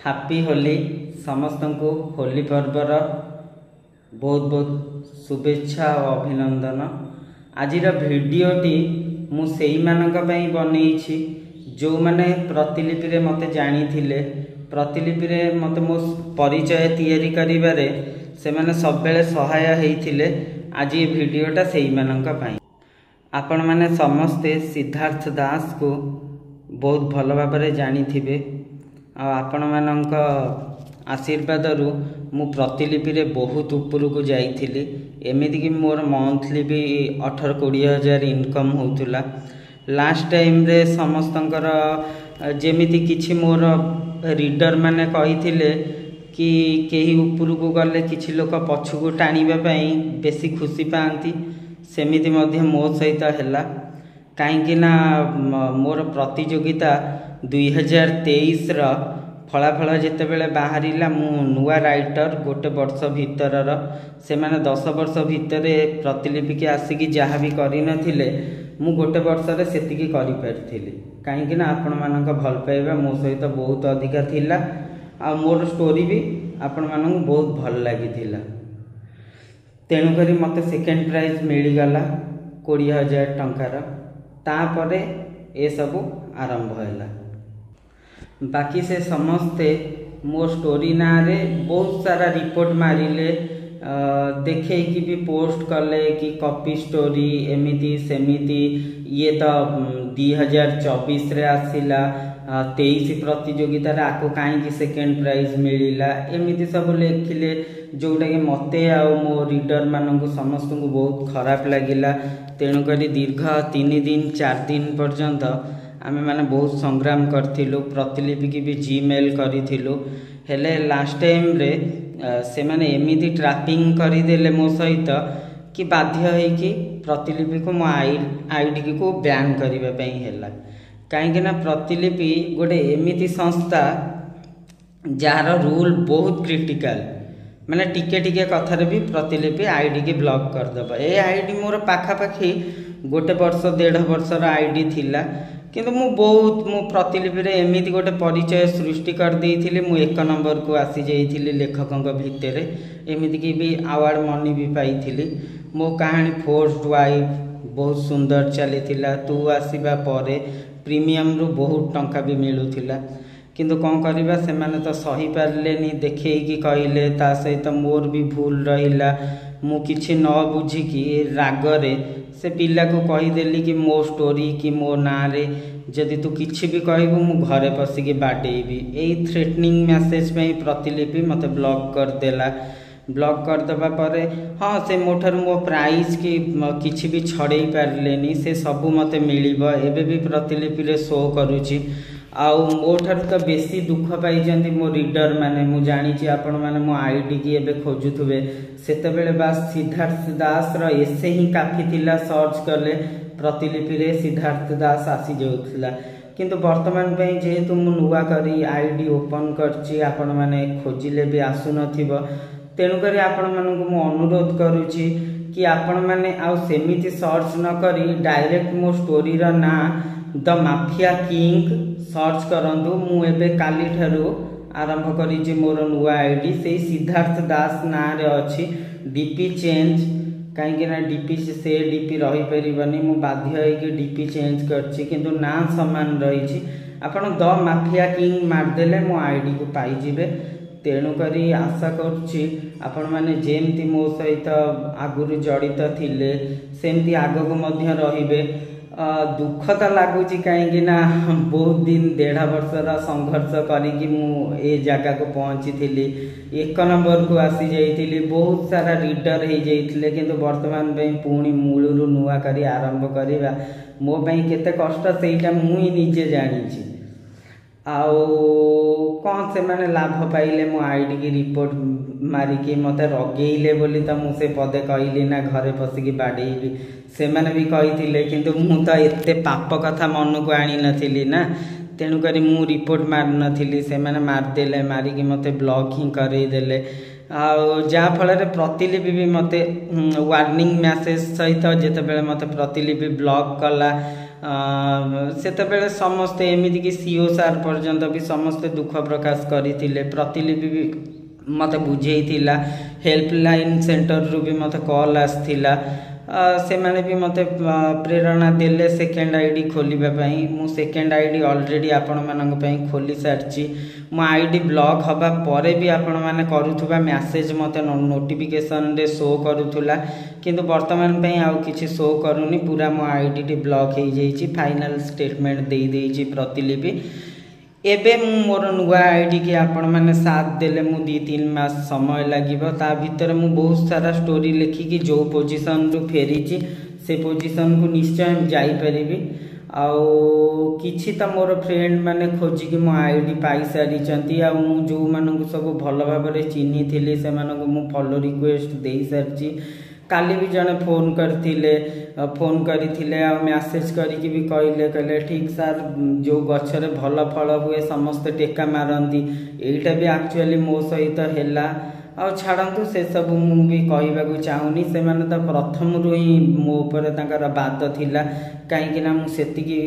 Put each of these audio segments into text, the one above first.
Happy Holi. ସମସ୍ତଙ୍କୁ ହୋଲି ପର୍ବର ବହୁତ ବହୁତ ଶୁଭେଚ୍ଛା ଓ ଅଭିନନ୍ଦନ। ଆଜିର ଭିଡ଼ିଓଟି ମୁଁ ସେଇମାନଙ୍କ ପାଇଁ ବନେଇଛି ଯେଉଁମାନେ ପ୍ରତିଲିପିରେ ମୋତେ ଜାଣିଥିଲେ। ପ୍ରତିଲିପିରେ ମୋତେ ମୋ ପରିଚୟ ତିଆରି କରିବାରେ ସେମାନେ ସବୁବେଳେ ସହାୟ ହେଇଥିଲେ। ଆଜି ଏ ଭିଡ଼ିଓଟା ସେଇମାନଙ୍କ ପାଇଁ। ଆପଣମାନେ ସମସ୍ତେ ସିଦ୍ଧାର୍ଥ ଦାସକୁ ବହୁତ ଭଲ ଭାବରେ ଜାଣିଥିବେ, ଆଉ ଆପଣମାନଙ୍କ ଆଶୀର୍ବାଦରୁ ମୁଁ ପ୍ରତିଲିପିରେ ବହୁତ ଉପରକୁ ଯାଇଥିଲି। ଏମିତିକି ମୋର ମନ୍ଥଲି ବି 18-20 ହଜାର ଇନକମ୍ ହେଉଥିଲା। ଲାଷ୍ଟ ଟାଇମ୍ରେ ସମସ୍ତଙ୍କର ଯେମିତି କିଛି ମୋର ରିଡ଼ର୍ ମାନେ କହିଥିଲେ କି କେହି ଉପରକୁ ଗଲେ କିଛି ଲୋକ ପଛକୁ ଟାଣିବା ପାଇଁ ବେଶୀ ଖୁସି ପାଆନ୍ତି, ସେମିତି ମଧ୍ୟ ମୋ ସହିତ ହେଲା। କାହିଁକି ନା ମୋର ପ୍ରତିଯୋଗିତା 2023ର ଫଳାଫଳ ଯେତେବେଳେ ବାହାରିଲା, ମୁଁ ନୂଆ ରାଇଟର୍, ଗୋଟେ ବର୍ଷ ଭିତରର, ସେମାନେ 10 ବର୍ଷ ଭିତରେ ପ୍ରତିଲିପିକି ଆସିକି ଯାହା ବି କରିନଥିଲେ, ମୁଁ ଗୋଟେ ବର୍ଷରେ ସେତିକି କରିପାରିଥିଲି। କାହିଁକି ନା ଆପଣମାନଙ୍କ ଭଲ ପାଇବା ମୋ ସହିତ ବହୁତ ଅଧିକା ଥିଲା, ଆଉ ମୋର ଷ୍ଟୋରି ବି ଆପଣମାନଙ୍କୁ ବହୁତ ଭଲ ଲାଗିଥିଲା। ତେଣୁକରି ମୋତେ ସେକେଣ୍ଡ ପ୍ରାଇଜ୍ ମିଳିଗଲା 20 ହଜାର ଟଙ୍କାର। ତାପରେ ଏସବୁ ଆରମ୍ଭ ହେଲା। ବାକି ସେ ସମସ୍ତେ ମୋ ଷ୍ଟୋରି ନାଁରେ ବହୁତ ସାରା ରିପୋର୍ଟ ମାରିଲେ, ଦେଖେଇକି ବି ପୋଷ୍ଟ କଲେ କି କପି ଷ୍ଟୋରି, ଏମିତି ସେମିତି, ଇଏ ତ 2024ରେ ଆସିଲା, 23 ପ୍ରତିଯୋଗିତାରେ ଆକୁ କାହିଁକି ସେକେଣ୍ଡ ପ୍ରାଇଜ୍ ମିଳିଲା, ଏମିତି ସବୁ ଲେଖିଲେ, ଯେଉଁଟାକି ମୋତେ ଆଉ ମୋ ରିଡ଼ର୍ମାନଙ୍କୁ ସମସ୍ତଙ୍କୁ ବହୁତ ଖରାପ ଲାଗିଲା। ତେଣୁକରି ଦୀର୍ଘ 3 ଦିନ 4 ଦିନ ପର୍ଯ୍ୟନ୍ତ ଆମେମାନେ ବହୁତ ସଂଗ୍ରାମ କରିଥିଲୁ, ପ୍ରତିଲିପିକି ବି ଜିମେଲ୍ କରିଥିଲୁ। ହେଲେ ଲାଷ୍ଟ ଟାଇମ୍ରେ ସେମାନେ ଏମିତି ଟ୍ରାପିଂ କରିଦେଲେ ମୋ ସହିତ କି ବାଧ୍ୟ ହେଇକି ପ୍ରତିଲିପିକୁ ମୋ ଆଇଡ଼ିକୁ ବ୍ୟାନ୍ କରିବା ପାଇଁ ହେଲା। କାହିଁକିନା ପ୍ରତିଲିପି ଗୋଟେ ଏମିତି ସଂସ୍ଥା ଯାହାର ରୁଲ୍ ବହୁତ କ୍ରିଟିକାଲ୍, ମାନେ ଟିକେ ଟିକେ କଥାରେ ବି ପ୍ରତିଲିପି ଆଇଡ଼ିକି ବ୍ଲକ୍ କରିଦେବ। ଏ ଆଇଡ଼ି ମୋର ପାଖାପାଖି ଗୋଟେ ବର୍ଷ ଦେଢ଼ ବର୍ଷର ଆଇଡ଼ି ଥିଲା, କିନ୍ତୁ ମୁଁ ବହୁତ ମୁଁ ପ୍ରତିଲିପିରେ ଏମିତି ଗୋଟେ ପରିଚୟ ସୃଷ୍ଟି କରିଦେଇଥିଲି, ମୁଁ 1 ନମ୍ବରକୁ ଆସିଯାଇଥିଲି ଲେଖକଙ୍କ ଭିତରେ। ଏମିତିକି ବି ଆୱାର୍ଡ଼ ମନି ବି ପାଇଥିଲି। ମୋ କାହାଣୀ ଫୋର୍ସଡ ୱାଇଫ୍ ବହୁତ ସୁନ୍ଦର ଚାଲିଥିଲା। ତୁ ଆସିବା ପରେ ପ୍ରିମିୟମରୁ ବହୁତ ଟଙ୍କା ବି ମିଳୁଥିଲା। କିନ୍ତୁ କ'ଣ କରିବା, ସେମାନେ ତ ସହିପାରିଲେନି, ଦେଖେଇକି କହିଲେ। ତା ସହିତ ମୋର ବି ଭୁଲ ରହିଲା, ମୁଁ କିଛି ନ ବୁଝିକି ରାଗରେ ସେ ପିଲାକୁ କହିଦେଲି କି ମୋ ଷ୍ଟୋରି କି ମୋ ନାଁରେ ଯଦି ତୁ କିଛି ବି କହିବୁ, ମୁଁ ଘରେ ପଶିକି ବାଡ଼େଇବି। ଏଇ ଥ୍ରେଟନିଂ ମେସେଜ୍ ପାଇଁ ପ୍ରତିଲିପି ମୋତେ ବ୍ଲକ୍ କରିଦେଲା। ବ୍ଲକ୍ କରିଦେବା ପରେ ହଁ, ସେ ମୋ ଠାରୁ ମୋ ପ୍ରାଇଜ୍ କି କିଛି ବି ଛଡ଼େଇ ପାରିଲେନି, ସେ ସବୁ ମୋତେ ମିଳିବ, ଏବେ ବି ପ୍ରତିଲିପିରେ ଶୋ କରୁଛି। ଆଉ ମୋ ଠାରୁ ତ ବେଶୀ ଦୁଃଖ ପାଇଛନ୍ତି ମୋ ରିଡ଼ର୍ ମାନେ। ମୁଁ ଜାଣିଛି ଆପଣମାନେ ମୋ ଆଇଡ଼ିକି ଏବେ ଖୋଜୁଥିବେ। ସେତେବେଳେ ବାସ୍ ସିଦ୍ଧାର୍ଥ ଦାସର ଏସେ ହିଁ କାଫି ଥିଲା, ସର୍ଚ୍ଚ କଲେ ପ୍ରତିଲିପିରେ ସିଦ୍ଧାର୍ଥ ଦାସ ଆସିଯାଉଥିଲା। କିନ୍ତୁ ବର୍ତ୍ତମାନ ପାଇଁ ଯେହେତୁ ମୁଁ ନୂଆ କରି ଆଇଡ଼ି ଓପନ୍ କରିଛି, ଆପଣମାନେ ଖୋଜିଲେ ବି ଆସୁନଥିବ। ତେଣୁକରି ଆପଣମାନଙ୍କୁ ମୁଁ ଅନୁରୋଧ କରୁଛି କି ଆପଣମାନେ ଆଉ ସେମିତି ସର୍ଚ୍ଚ ନ କରି ଡାଇରେକ୍ଟ ମୋ ଷ୍ଟୋରିର ନାଁ ଦ ମାଫିଆ କିଙ୍ଗ ସର୍ଚ୍ଚ କରନ୍ତୁ। ମୁଁ ଏବେ କାଲିଠାରୁ ଆରମ୍ଭ କରିଛି ମୋର ନୂଆ ଆଇଡ଼ି, ସେଇ ସିଦ୍ଧାର୍ଥ ଦାସ ନାଁରେ ଅଛି। ଡିପି ଚେଞ୍ଜ, କାହିଁକିନା ଡିପି ସେ ଡିପି ରହିପାରିବନି, ମୁଁ ବାଧ୍ୟ ହେଇକି ଡିପି ଚେଞ୍ଜ କରିଛି, କିନ୍ତୁ ନାଁ ସମାନ ରହିଛି। ଆପଣ ଦ ମାଫିଆ କିଙ୍ଗ ମାରିଦେଲେ ମୋ ଆଇଡ଼ିକୁ ପାଇଯିବେ। ତେଣୁକରି ଆଶା କରୁଛି ଆପଣମାନେ ଯେମିତି ମୋ ସହିତ ଆଗରୁ ଜଡ଼ିତ ଥିଲେ, ସେମିତି ଆଗକୁ ମଧ୍ୟ ରହିବେ। ଦୁଃଖ ତ ଲାଗୁଛି, କାହିଁକି ନା ବହୁତ ଦିନ ଦେଢ଼ ବର୍ଷର ସଂଘର୍ଷ କରିକି ମୁଁ ଏ ଜାଗାକୁ ପହଞ୍ଚିଥିଲି, 1 ନମ୍ବରକୁ ଆସିଯାଇଥିଲି, ବହୁତ ସାରା ରିଡ଼ର୍ ହେଇଯାଇଥିଲେ। କିନ୍ତୁ ବର୍ତ୍ତମାନ ପାଇଁ ପୁଣି ମୂଳରୁ ନୂଆ କରି ଆରମ୍ଭ କରିବା ମୋ ପାଇଁ କେତେ କଷ୍ଟ, ସେଇଟା ମୁଁ ହିଁ ନିଜେ ଜାଣିଛି। ଆଉ କ'ଣ ସେମାନେ ଲାଭ ପାଇଲେ ମୋ ଆଇଡ଼ିକି ରିପୋର୍ଟ ମାରିକି? ମୋତେ ରଗେଇଲେ ବୋଲି ତ ମୁଁ ସେ ପଦେ କହିଲି ନା, ଘରେ ପଶିକି ବାଡ଼େଇବି। ସେମାନେ ବି କହିଥିଲେ, କିନ୍ତୁ ମୁଁ ତ ଏତେ ପାପ କଥା ମନକୁ ଆଣିନଥିଲି ନା, ତେଣୁକରି ମୁଁ ରିପୋର୍ଟ ମାରିନଥିଲି। ସେମାନେ ମାରିଦେଲେ, ମାରିକି ମୋତେ ବ୍ଲକ୍ ହିଁ କରେଇଦେଲେ। ଆଉ ଯାହାଫଳରେ ପ୍ରତିଲିପି ବି ମୋତେ ୱାର୍ଣ୍ଣିଂ ମେସେଜ୍ ସହିତ ଯେତେବେଳେ ମୋତେ ପ୍ରତିଲିପି ବ୍ଲକ୍ କଲା, ସେତେବେଳେ ସମସ୍ତେ, ଏମିତିକି ସିଓ ସାର୍ ପର୍ଯ୍ୟନ୍ତ ବି ସମସ୍ତେ ଦୁଃଖ ପ୍ରକାଶ କରିଥିଲେ। ପ୍ରତିଲିପି ବି ମୋତେ ବୁଝେଇଥିଲା, ହେଲ୍ପଲାଇନ୍ ସେଣ୍ଟରରୁ ବି ମୋତେ କଲ୍ ଆସିଥିଲା, ସେମାନେ ବି ମୋତେ ପ୍ରେରଣା ଦେଲେ ସେକେଣ୍ଡ ଆଇଡ଼ି ଖୋଲିବା ପାଇଁ। ମୁଁ ସେକେଣ୍ଡ ଆଇଡ଼ି ଅଲରେଡ଼ି ଆପଣମାନଙ୍କ ପାଇଁ ଖୋଲି ସାରିଛି। ମୋ ଆଇଡ଼ି ବ୍ଲକ୍ ହେବା ପରେ ବି ଆପଣମାନେ କରୁଥିବା ମ୍ୟାସେଜ୍ ମୋତେ ନୋଟିଫିକେସନରେ ଶୋ କରୁଥିଲା, କିନ୍ତୁ ବର୍ତ୍ତମାନ ପାଇଁ ଆଉ କିଛି ଶୋ କରୁନି। ପୁରା ମୋ ଆଇଡ଼ିଟି ବ୍ଲକ୍ ହେଇଯାଇଛି, ଫାଇନାଲ୍ ଷ୍ଟେଟମେଣ୍ଟ ଦେଇଦେଇଛି ପ୍ରତିଲିପି। ଏବେ ମୁଁ ମୋର ନୂଆ ଆଇଡ଼ିକି ଆପଣମାନେ ସାଥ ଦେଲେ ମୁଁ 2-3 ମାସ ସମୟ ଲାଗିବ, ତା ଭିତରେ ମୁଁ ବହୁତ ସାରା ଷ୍ଟୋରି ଲେଖିକି ଯେଉଁ ପୋଜିସନରୁ ଫେରିଛି ସେ ପୋଜିସନକୁ ନିଶ୍ଚୟ ଯାଇପାରିବି। ଆଉ କିଛି ତ ମୋର ଫ୍ରେଣ୍ଡ ମାନେ ଖୋଜିକି ମୋ ଆଇଡ଼ି ପାଇସାରିଛନ୍ତି, ଆଉ ମୁଁ ଯେଉଁମାନଙ୍କୁ ସବୁ ଭଲ ଭାବରେ ଚିହ୍ନିଥିଲି ସେମାନଙ୍କୁ ମୁଁ ଫଲୋ ରିକ୍ୱେଷ୍ଟ ଦେଇସାରିଛି। କାଲି ବି ଜଣେ ଫୋନ୍ କରିଥିଲେ, ଫୋନ୍ କରିଥିଲେ ଆଉ ମ୍ୟାସେଜ୍ କରିକି ବି କହିଲେ, କହିଲେ ଠିକ୍ ସାର୍, ଯେଉଁ ଗଛରେ ଭଲ ଫଳ ହୁଏ ସମସ୍ତେ ଟେକା ମାରନ୍ତି, ଏଇଟା ବି ଆକ୍ଚୁଆଲି ମୋ ସହିତ ହେଲା। ଆଉ ଛାଡ଼ନ୍ତୁ ସେସବୁ, ମୁଁ ବି କହିବାକୁ ଚାହୁଁନି। ସେମାନେ ତ ପ୍ରଥମରୁ ହିଁ ମୋ ଉପରେ ତାଙ୍କର ବାଦ ଥିଲା, କାହିଁକିନା ମୁଁ ସେତିକି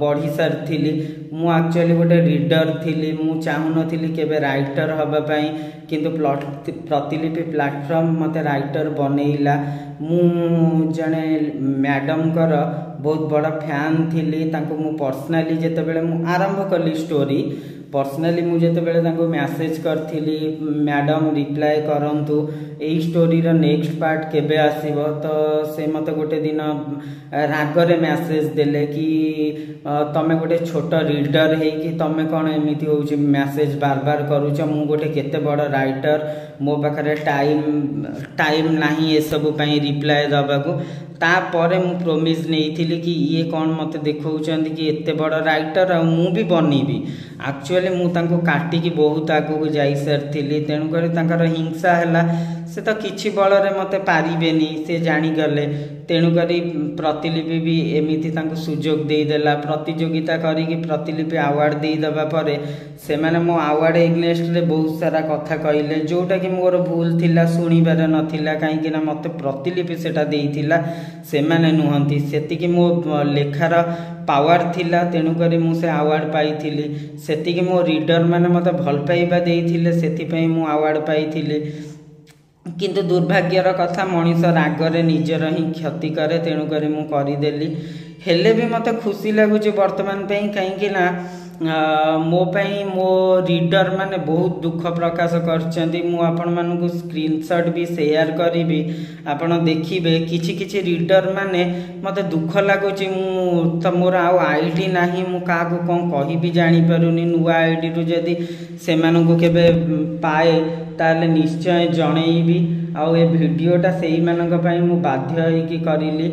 ବଢ଼ି ସାରିଥିଲି। ମୁଁ ଆକ୍ଚୁଆଲି ଗୋଟେ ରିଡ଼ର ଥିଲି, ମୁଁ ଚାହୁଁନଥିଲି କେବେ ରାଇଟର ହେବା ପାଇଁ, କିନ୍ତୁ ପ୍ରତିଲିପି ପ୍ଲାଟଫର୍ମ ମୋତେ ରାଇଟର ବନେଇଲା। ମୁଁ ଜଣେ ମ୍ୟାଡ଼ମଙ୍କର ବହୁତ ବଡ଼ ଫ୍ୟାନ୍ ଥିଲି। ତାଙ୍କୁ ମୁଁ ପର୍ସନାଲି ଯେତେବେଳେ ମୁଁ ଆରମ୍ଭ କଲି ଷ୍ଟୋରି, ପର୍ସନାଲି ମୁଁ ଯେତେବେଳେ ତାଙ୍କୁ ମ୍ୟାସେଜ୍ କରିଥିଲି, ମ୍ୟାଡ଼ମ୍ ରିପ୍ଲାଏ କରନ୍ତୁ, ଏଇ ଷ୍ଟୋରିର ନେକ୍ସଟ ପାର୍ଟ କେବେ ଆସିବ, ତ ସେ ମୋତେ ଗୋଟେ ଦିନ ରାଗରେ ମ୍ୟାସେଜ୍ ଦେଲେ କି ତମେ ଗୋଟେ ଛୋଟ ରିଡ଼ର ହେଇକି ତମେ କ'ଣ ଏମିତି ହେଉଛି ମ୍ୟାସେଜ୍ ବାର ବାର କରୁଛ, ମୁଁ ଗୋଟେ କେତେ ବଡ଼ ରାଇଟର, ମୋ ପାଖରେ ଟାଇମ୍ ନାହିଁ ଏସବୁ ପାଇଁ ରିପ୍ଲାଏ ଦେବାକୁ। ତାପରେ ମୁଁ ପ୍ରୋମିସ୍ ନେଇଥିଲି କି ଇଏ କ'ଣ ମୋତେ ଦେଖାଉଛନ୍ତି କି ଏତେ ବଡ଼ ରାଇଟର, ଆଉ ମୁଁ ବି ବନିବି। ଆକ୍ଚୁଆଲି ମୁଁ ତାଙ୍କୁ କାଟିକି ବହୁତ ଆଗକୁ ଯାଇସାରିଥିଲି, ତେଣୁକରି ତାଙ୍କର ହିଂସା ହେଲା। ସେ ତ କିଛି ବଳରେ ମୋତେ ପାରିବେନି ସେ ଜାଣିଗଲେ, ତେଣୁକରି ପ୍ରତିଲିପି ବି ଏମିତି ତାଙ୍କୁ ସୁଯୋଗ ଦେଇଦେଲା। ପ୍ରତିଯୋଗିତା କରିକି ପ୍ରତିଲିପି ଆୱାର୍ଡ଼ ଦେଇଦେବା ପରେ ସେମାନେ ମୋ ଆୱାର୍ଡ଼ ଏଗନେଷ୍ଟରେ ବହୁତ ସାରା କଥା କହିଲେ, ଯେଉଁଟାକି ମୋର ଭୁଲ ଥିଲା, ଶୁଣିବାର ନଥିଲା, କାହିଁକିନା ମୋତେ ପ୍ରତିଲିପି ସେଇଟା ଦେଇଥିଲା, ସେମାନେ ନୁହନ୍ତି। ସେତିକି ମୋ ଲେଖାର ପାୱାର ଥିଲା, ତେଣୁକରି ମୁଁ ସେ ଆୱାର୍ଡ଼ ପାଇଥିଲି। ସେତିକି ମୋ ରିଡ଼ର ମାନେ ମୋତେ ଭଲ ପାଇବା ଦେଇଥିଲେ, ସେଥିପାଇଁ ମୁଁ ଆୱାର୍ଡ଼ ପାଇଥିଲି। କିନ୍ତୁ ଦୁର୍ଭାଗ୍ୟର କଥା, ମଣିଷ ରାଗରେ ନିଜର ହିଁ କ୍ଷତି କରେ, ତେଣୁକରି ମୁଁ କରିଦେଲି। ହେଲେ ବି ମୋତେ ଖୁସି ଲାଗୁଛି ବର୍ତ୍ତମାନ ପାଇଁ, କାହିଁକିନା ମୋ ପାଇଁ ମୋ ରିଡ଼ର ମାନେ ବହୁତ ଦୁଃଖ ପ୍ରକାଶ କରିଛନ୍ତି। ମୁଁ ଆପଣମାନଙ୍କୁ ସ୍କ୍ରିନସଟ୍ ବି ସେୟାର କରିବି, ଆପଣ ଦେଖିବେ। କିଛି କିଛି ରିଡ଼ର ମାନେ, ମୋତେ ଦୁଃଖ ଲାଗୁଛି, ମୁଁ ତ ମୋର ଆଉ ଆଇଡ଼ି ନାହିଁ, ମୁଁ କାହାକୁ କ'ଣ କହିବି ଜାଣିପାରୁନି। ନୂଆ ଆଇଡ଼ିରୁ ଯଦି ସେମାନଙ୍କୁ କେବେ ପାଏ ତାହେଲେ ନିଶ୍ଚୟ ଜଣେଇବି। ଆଉ ଏ ଭିଡ଼ିଓଟା ସେଇମାନଙ୍କ ପାଇଁ ମୁଁ ବାଧ୍ୟ ହେଇକି କରିଲି।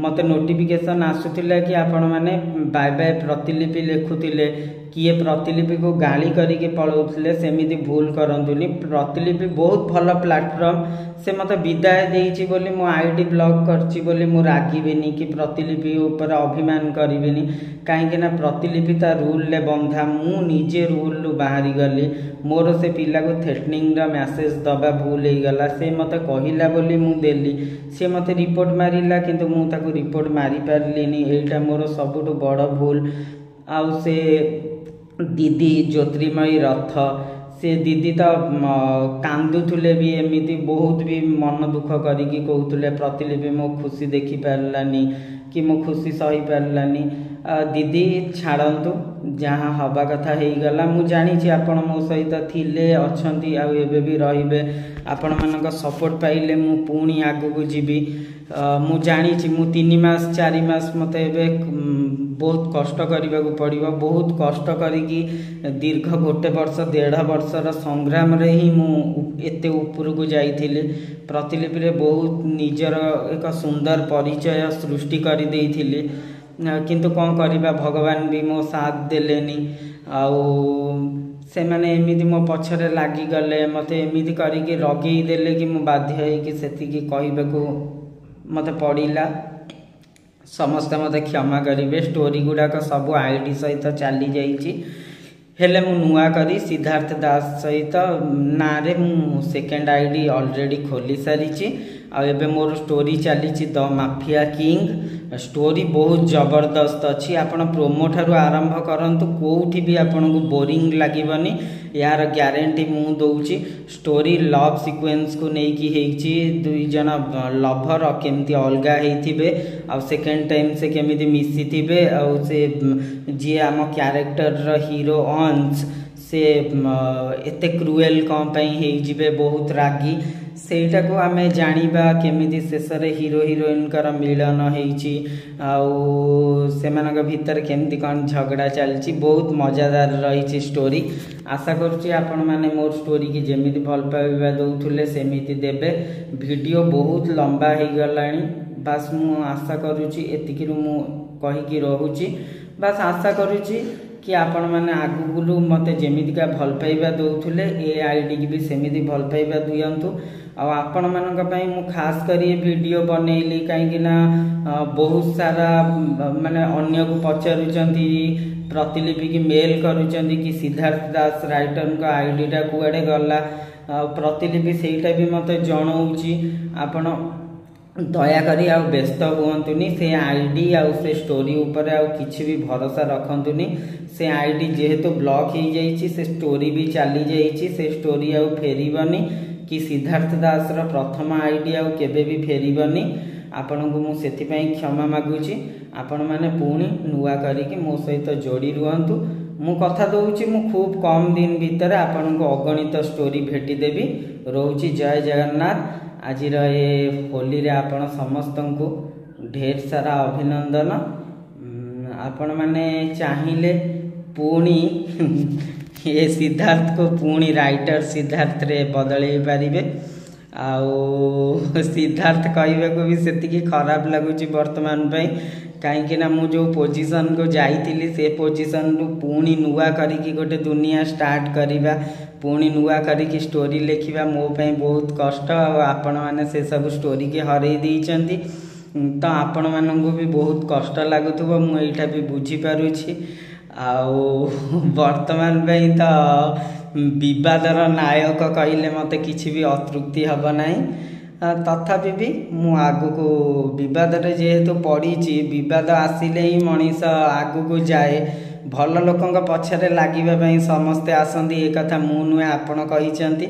ମୋତେ ନୋଟିଫିକେସନ୍ ଆସୁଥିଲା କି ଆପଣମାନେ ବାଏ ବାଏ ପ୍ରତିଲିପି ଲେଖୁଥିଲେ, କିଏ ପ୍ରତିଲିପିକୁ ଗାଳି କରିକି ପଳାଉଥିଲେ। ସେମିତି ଭୁଲ କରନ୍ତୁନି। ପ୍ରତିଲିପି ବହୁତ ଭଲ ପ୍ଲାଟଫର୍ମ। ସେ ମୋତେ ବିଦାୟ ଦେଇଛି ବୋଲି, ମୋ ଆଇଡ଼ି ବ୍ଲକ୍ କରିଛି ବୋଲି ମୁଁ ରାଗିବିନି କି ପ୍ରତିଲିପି ଉପରେ ଅଭିମାନ କରିବିନି, କାହିଁକିନା ପ୍ରତିଲିପି ତା ରୁଲ୍ରେ ବନ୍ଧା। ମୁଁ ନିଜେ ରୁଲ୍ରୁ ବାହାରିଗଲି। ମୋର ସେ ପିଲାକୁ ଥ୍ରେଟନିଂର ମ୍ୟାସେଜ୍ ଦେବା ଭୁଲ ହେଇଗଲା। ସେ ମୋତେ କହିଲା ବୋଲି ମୁଁ ଦେଲି। ସେ ମୋତେ ରିପୋର୍ଟ ମାରିଲା, କିନ୍ତୁ ମୁଁ ତାକୁ ରିପୋର୍ଟ ମାରିପାରିଲିନି। ଏଇଟା ମୋର ସବୁଠୁ ବଡ଼ ଭୁଲ। ଆଉ ସେ ଦିଦି ଜ୍ୟୋତିର୍ମୟୀ ରଥ, ସେ ଦିଦି ତ କାନ୍ଦୁଥିଲେ ବି, ଏମିତି ବହୁତ ବି ମନ ଦୁଃଖ କରିକି କହୁଥିଲେ ପ୍ରତିଲିପି ମୋ ଖୁସି ଦେଖିପାରିଲାନି କି ମୋ ଖୁସି ସହିପାରିଲାନି। ଦିଦି ଛାଡ଼ନ୍ତୁ, ଯାହା ହେବା କଥା ହେଇଗଲା। ମୁଁ ଜାଣିଛି ଆପଣ ମୋ ସହିତ ଥିଲେ, ଅଛନ୍ତି ଆଉ ଏବେ ବି ରହିବେ। ଆପଣମାନଙ୍କ ସପୋର୍ଟ ପାଇଲେ ମୁଁ ପୁଣି ଆଗକୁ ଯିବି। ମୁଁ ଜାଣିଛି ମୁଁ 3 ମାସ 4 ମାସ ମୋତେ ଏବେ ବହୁତ କଷ୍ଟ କରିବାକୁ ପଡ଼ିବ। ବହୁତ କଷ୍ଟ କରିକି ଦୀର୍ଘ 1 ବର୍ଷ 1.5 ବର୍ଷର ସଂଗ୍ରାମରେ ହିଁ ମୁଁ ଏତେ ଉପରକୁ ଯାଇଥିଲି। ପ୍ରତିଲିପିରେ ବହୁତ ନିଜର ଏକ ସୁନ୍ଦର ପରିଚୟ ସୃଷ୍ଟି କରିଦେଇଥିଲି, କିନ୍ତୁ କ'ଣ କରିବା, ଭଗବାନ ବି ମୋ ସାଥ ଦେଲେନି। ଆଉ ସେମାନେ ଏମିତି ମୋ ପଛରେ ଲାଗିଗଲେ, ମୋତେ ଏମିତି କରିକି ରଗେଇ ଦେଲେ କି ମୁଁ ବାଧ୍ୟ ହେଇକି ସେତିକି କହିବାକୁ ମୋତେ ପଡ଼ିଲା। ସମସ୍ତେ ମୋତେ କ୍ଷମା କରିବେ। ଷ୍ଟୋରି ଗୁଡ଼ାକ ସବୁ ଆଇଡ଼ି ସହିତ ଚାଲିଯାଇଛି, ହେଲେ ମୁଁ ନୂଆ କରି ସିଦ୍ଧାର୍ଥ ଦାସ ସହିତ ନାଁରେ ମୁଁ ସେକେଣ୍ଡ ଆଇଡ଼ି ଅଲରେଡ଼ି ଖୋଲି ସାରିଛି। ଆଉ ଏବେ ମୋର ଷ୍ଟୋରି ଚାଲିଛି ଦ ମାଫିଆ କିଙ୍ଗ। ଷ୍ଟୋରି ବହୁତ ଜବରଦସ୍ତ ଅଛି। ଆପଣ ପ୍ରୋମୋ ଠାରୁ ଆରମ୍ଭ କରନ୍ତୁ, କେଉଁଠି ବି ଆପଣଙ୍କୁ ବୋରିଂ ଲାଗିବନି, ଏହାର ଗ୍ୟାରେଣ୍ଟି ମୁଁ ଦେଉଛି। ଷ୍ଟୋରି ଲଭ୍ ସିକ୍ୱେନ୍ସକୁ ନେଇକି ହେଇଛି। ଦୁଇ ଜଣ ଲଭର କେମିତି ଅଲଗା ହେଇଥିବେ ଆଉ ସେକେଣ୍ଡ ଟାଇମ୍ ସେ କେମିତି ମିଶିଥିବେ, ଆଉ ସେ ଯିଏ ଆମ କ୍ୟାରେକ୍ଟରର ହିରୋ ଅଂଶ, ସେ ଏତେ କ୍ରୁଏଲ୍ କ'ଣ ପାଇଁ ହେଇଯିବେ, ବହୁତ ରାଗି, ସେଇଟାକୁ ଆମେ ଜାଣିବା। କେମିତି ଶେଷରେ ହିରୋ ହିରୋଇନଙ୍କର ମିଳନ ହେଇଛି ଆଉ ସେମାନଙ୍କ ଭିତରେ କେମିତି କ'ଣ ଝଗଡ଼ା ଚାଲିଛି, ବହୁତ ମଜାଦାର ରହିଛି ଷ୍ଟୋରି। ଆଶା କରୁଛି ଆପଣମାନେ ମୋର ଷ୍ଟୋରିକି ଯେମିତି ଭଲ ପାଇବା ଦେଉଥିଲେ ସେମିତି ଦେବେ। ଭିଡ଼ିଓ ବହୁତ ଲମ୍ବା ହେଇଗଲାଣି, ବାସ୍ ମୁଁ ଆଶା କରୁଛି ଏତିକିରୁ ମୁଁ କହିକି ରହୁଛି। ବାସ୍ ଆଶା କରୁଛି କି ଆପଣମାନେ ଆଗକୁ ମୋତେ ଯେମିତିକା ଭଲ ପାଇବା ଦେଉଥିଲେ, ଏ ଆଇଡ଼ିକି ବି ସେମିତି ଭଲ ପାଇବା ଦିଅନ୍ତୁ। ଆଉ ଆପଣମାନଙ୍କ ପାଇଁ ମୁଁ ଖାସ୍ କରି ଏ ଭିଡ଼ିଓ ବନେଇଲି, କାହିଁକିନା ବହୁତ ସାରା ମାନେ ଅନ୍ୟକୁ ପଚାରୁଛନ୍ତି, ପ୍ରତିଲିପିକି ମେଲ୍ କରୁଛନ୍ତି କି ସିଦ୍ଧାର୍ଥ ଦାସ ରାଇଟରଙ୍କ ଆଇଡ଼ିଟା କୁଆଡ଼େ ଗଲା। ଆଉ ପ୍ରତିଲିପି ସେଇଟା ବି ମୋତେ ଜଣଉଛି। ଆପଣ ଦୟାକରି ଆଉ ବ୍ୟସ୍ତ ହୁଅନ୍ତୁନି, ସେ ଆଇଡ଼ି ଆଉ ସେ ଷ୍ଟୋରି ଉପରେ ଆଉ କିଛି ବି ଭରସା ରଖନ୍ତୁନି। ସେ ଆଇଡ଼ି ଯେହେତୁ ବ୍ଲକ୍ ହେଇଯାଇଛି, ସେ ଷ୍ଟୋରି ବି ଚାଲିଯାଇଛି, ସେ ଷ୍ଟୋରି ଆଉ ଫେରିବନି କି ସିଦ୍ଧାର୍ଥ ଦାସର ପ୍ରଥମ ଆଇଡ଼ି ଆଉ କେବେ ବି ଫେରିବନି। ଆପଣଙ୍କୁ ମୁଁ ସେଥିପାଇଁ କ୍ଷମା ମାଗୁଛି। ଆପଣମାନେ ପୁଣି ନୂଆ କରିକି ମୋ ସହିତ ଯୋଡ଼ି ରୁହନ୍ତୁ। ମୁଁ କଥା ଦେଉଛି, ମୁଁ ଖୁବ୍ କମ୍ ଦିନ ଭିତରେ ଆପଣଙ୍କୁ ଅଗଣିତ ଷ୍ଟୋରି ଭେଟିଦେବି। ରହୁଛି, ଜୟ ଜଗନ୍ନାଥ। ଆଜିର ଏ ହୋଲିରେ ଆପଣ ସମସ୍ତଙ୍କୁ ଢେର ସାରା ଅଭିନନ୍ଦନ। ଆପଣମାନେ ଚାହିଁଲେ ପୁଣି ଏ ସିଦ୍ଧାର୍ଥକୁ ପୁଣି ରାଇଟର ସିଦ୍ଧାର୍ଥରେ ବଦଳେଇ ପାରିବେ। ଆଉ ସିଦ୍ଧାର୍ଥ କହିବାକୁ ବି ସେତିକି ଖରାପ ଲାଗୁଛି ବର୍ତ୍ତମାନ ପାଇଁ, କାହିଁକିନା ମୁଁ ଯେଉଁ ପୋଜିସନକୁ ଯାଇଥିଲି ସେ ପୋଜିସନରୁ ପୁଣି ନୂଆ କରିକି ଗୋଟେ ଦୁନିଆ ଷ୍ଟାର୍ଟ କରିବା, ପୁଣି ନୂଆ କରିକି ଷ୍ଟୋରି ଲେଖିବା ମୋ ପାଇଁ ବହୁତ କଷ୍ଟ। ଆଉ ଆପଣମାନେ ସେସବୁ ଷ୍ଟୋରିକି ହରେଇ ଦେଇଛନ୍ତି, ତ ଆପଣମାନଙ୍କୁ ବି ବହୁତ କଷ୍ଟ ଲାଗୁଥିବ, ମୁଁ ଏଇଟା ବି ବୁଝିପାରୁଛି। ଆଉ ବର୍ତ୍ତମାନ ପାଇଁ ତ ବିବାଦର ନାୟକ କହିଲେ ମୋତେ କିଛି ବି ଅତୃପ୍ତି ହେବ ନାହିଁ। ତଥାପି ବି ମୁଁ ଆଗକୁ ବିବାଦରେ ଯେହେତୁ ପଡ଼ିଛି, ବିବାଦ ଆସିଲେ ହିଁ ମଣିଷ ଆଗକୁ ଯାଏ। ଭଲ ଲୋକଙ୍କ ପଛରେ ଲାଗିବା ପାଇଁ ସମସ୍ତେ ଆସନ୍ତି, ଏ କଥା ମୁଁ ନୁହେଁ, ଆପଣ କହିଛନ୍ତି।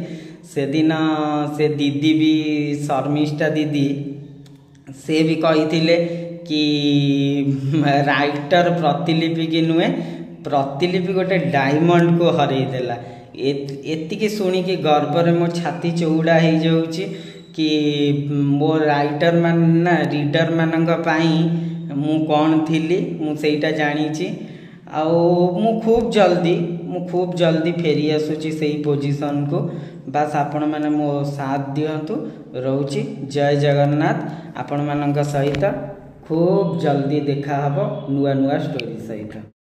ସେଦିନ ସେ ଦିଦି ବି, ଶର୍ମିଷ୍ଠା ଦିଦି, ସେ ବି କହିଥିଲେ କି ରାଇଟର ପ୍ରତିଲିପିକି ନୁହେଁ, ପ୍ରତିଲିପି ଗୋଟେ ଡାଇମଣ୍ଡକୁ ହରେଇ ଦେଲା। ଏତିକି ଶୁଣିକି ଗର୍ବରେ ମୋ ଛାତି ଚଉଡ଼ା ହେଇଯାଉଛି କି ମୋ ରାଇଟର ମାନେ ନା ରିଡର ମାନଙ୍କ ପାଇଁ ମୁଁ କ'ଣ ଥିଲି ମୁଁ ସେଇଟା ଜାଣିଛି। ଆଉ ମୁଁ ଖୁବ୍ ଜଲ୍ଦି ଫେରି ଆସୁଛି ସେଇ ପୋଜିସନକୁ। ବାସ୍ ଆପଣମାନେ ମୋ ସାଥ ଦିଅନ୍ତୁ। ରହୁଛି, ଜୟ ଜଗନ୍ନାଥ। ଆପଣମାନଙ୍କ ସହିତ ଖୁବ୍ ଜଲ୍ଦି ଦେଖାହବ ନୂଆ ନୂଆ ଷ୍ଟୋରି ସହିତ।